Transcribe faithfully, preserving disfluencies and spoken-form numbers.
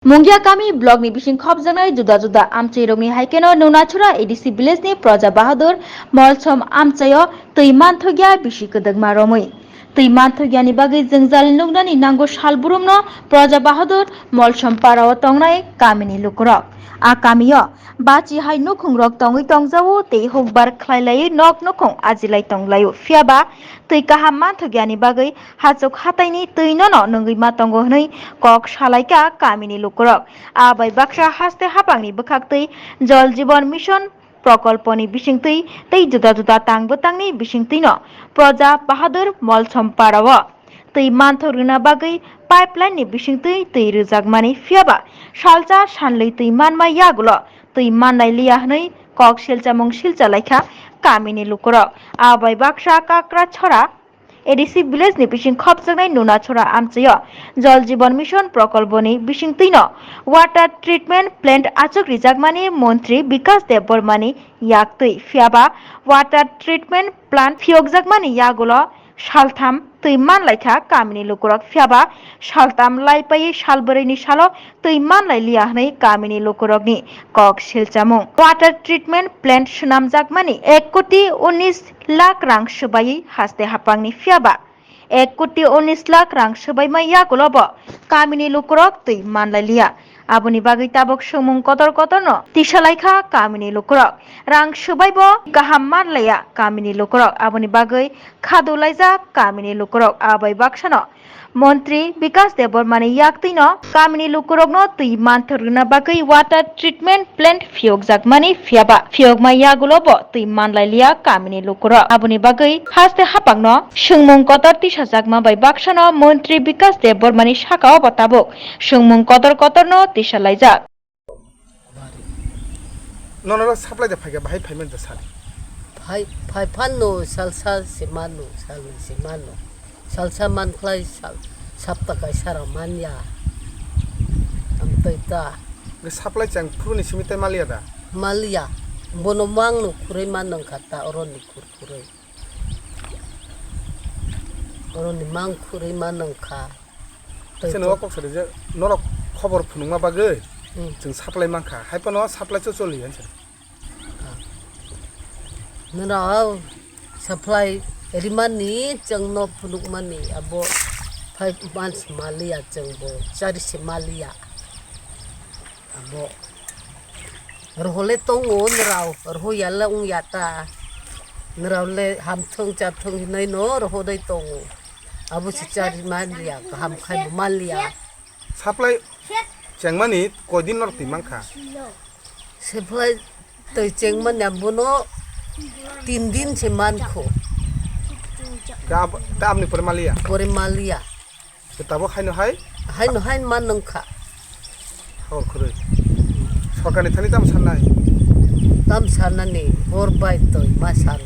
Mungia kami block ni bising khopjaknai juda juda amchairokni hai kheno Nunachura A D C village ni Praja Bahadur Molsom amchaio twi manthokya bisi kwdwkma romwi. Twi manthokya ni bagwi jwngjal nuknani nango salbrumno Praja Bahadur Molsom parao tongnai kamini lukurok. A kamio bachi hai nukhungrok tongwi tongjago tei hukbar khlailaiwi nok nukhung ajilai tonglaio. Phiyaba twi kaham manthokya ni bagwi hachuk hataini twi nono nungwi ma tongo hwnwi kok salaikha kamini lukurok. A bai baksa haste haphangni bwkhaktwi Jal Jeevan Mission prokolponi bisingtwi tei juda juda tang bwtangni bisingtwino Praja Bahadur Molsom parao twi manthok rwna bagwi pipeline ni bisingtwi twi rwjakmani, phiyaba salsa sanlwi twi manma yagulo twi manlai liya hwnwi kok silchamung silchalaikha kamini lukurok. A bai baksa Kakrachhora A D C village ni bising khopjaknai Nunachura amchaio Jal Jeevan Mission prokolponi bisingtwino water treatment plant achuk rijakmani montri Bikas Debbarmani yaktwi. Phiyaba water treatment plant phiyokjakmani yagulo saltham twi manlaikha kamini lukurok, phiyaba saltham laipaiwi salbwrwini salo twi manlai liya hwnwi kamini lukurokni kok silchamung. Water treatment plant swnamjakmani ek koti unis lakh rang swbaiwi haste haphangni, phiyaba ek koti unis lakh rang swbaima yagulo bo kamini lukurok twi manlai liya. Aboni bagwi tabuk swngmung kotor kotorno tisalaikha kamini lukurok. Rang swbaibo kaham manlaiya kamini lukurok. Aboni bagwi khadulaijak kamini lukurok. A bai baksano montri Bikas Debbarmani yaktwino kamini lukurokno twi manthok rwna bagwi water treatment plant phiyokjakmani, phiyaba phiyokma yagulo bo twi manlai liya kamini lukurok. Aboni bagwi haste haphangno swngmung kotor tisajakma bai baksano montri Bikas Debbarmani sakao bo tabuk swngmung kotor kotorno tisalaijak. Nono supply da phaikha, bahai phaiman da sal. Phai, phai phano sal sal se mano, sal se mano. Sal sa man khlai sal, sapta kaisa rok man ya. Amtwi ta. Nge supply chang phuru ni simi tai mal ya da? Mal ya. Bono mang no khurui man nang kha ta, oro ni khur khurui. Oro ni mang khurui man nang kha. Tei Cheno to- o kok sari je norok khobor phunukma bagwi Hmm. chwng supply mankha. Hai phano supply cho choli han sari. Norok supply rimani chwngno phunukmani abo five months maliya chwngbo chari se maliya. Abo rohole tongo nrao, roho yala wng ya ta. Nrao le hamthung chathung hinoi no roho dai tongo. Abo se chari maliya, kaham khai bo maliya. Supply chengmani koidin norok twi mankha? Supply twi chengmani abono tin din se mankho. Ka ab-, ka abni pore maliya? Pore maliya. Ke tabuk haino hai? Haino hai man nangkha. Hor khurui. Sorkarni thani tam sannai? Tam sannani hor bai twi ma san.